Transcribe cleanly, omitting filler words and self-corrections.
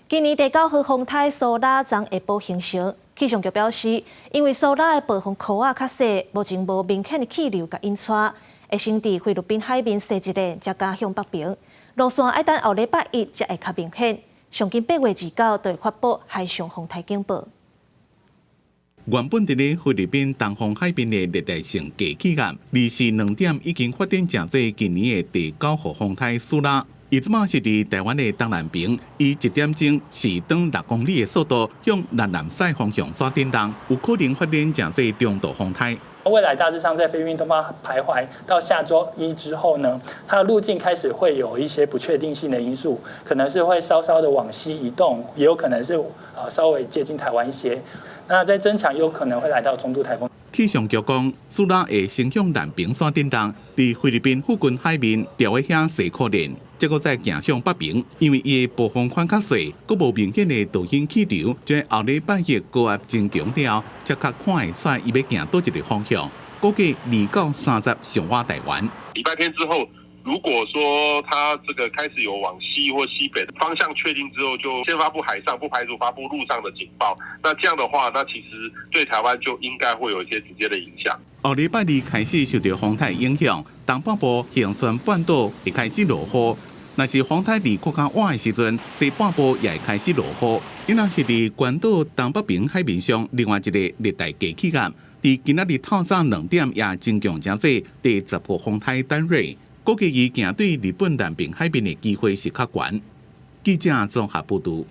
今年第九號風颱蘇拉昨下晡形成，氣象局表示，因為蘇拉的暴風圈仔較細，目前無明顯的氣流共引帶，會先佇菲律賓海面踅一下，才加向北爿。路線愛等後禮拜一才會較明顯。上緊8月29就會發布海上風颱警報。原本佇咧菲律賓東方海面的熱帶性低氣壓，22點已經發展成做今年的第九號風颱蘇拉。伊這馬是佇台灣的東南爿，以1點鐘時長6公里的速度向南南西方向徙振動，有可能發展成做中度風颱。未來大致上在菲律賓東方徘徊到下週一之後呢，它的路徑開始會有一些不確定性的因素，可能是會稍稍的往西移動，也有可能是稍微接近台灣一些。那在增強，有可能會來到中度颱風。氣象局講，蘇拉會先向南爿徙振動，佇菲律賓附近海面調去遐踅可能，才閣再行向北爿。因為伊的暴風圈較細，閣無明顯的導引氣流，這後禮拜一高壓增強了，才較看會出來伊欲行佗一个方向。估計2到30上倚台灣。禮拜天之後，如果說它這個開始有往西或西北的方向確定之後，就先發布海上，不排除發布陸上的警報。那這樣的話，那其實對台灣就應該會有一些直接的影響。後禮拜二開始受著風颱影響，東半部恆春半島會開始落雨。若是風颱離閣較倚的時陣，西半部也會開始落雨。伊若是佇關島東北爿海面上另外一个熱帶低氣壓，佇今仔日透早2點也增強成做第10號風颱丹瑞。估計伊行對日本南爿海面的機會是較懸。記者綜合報導。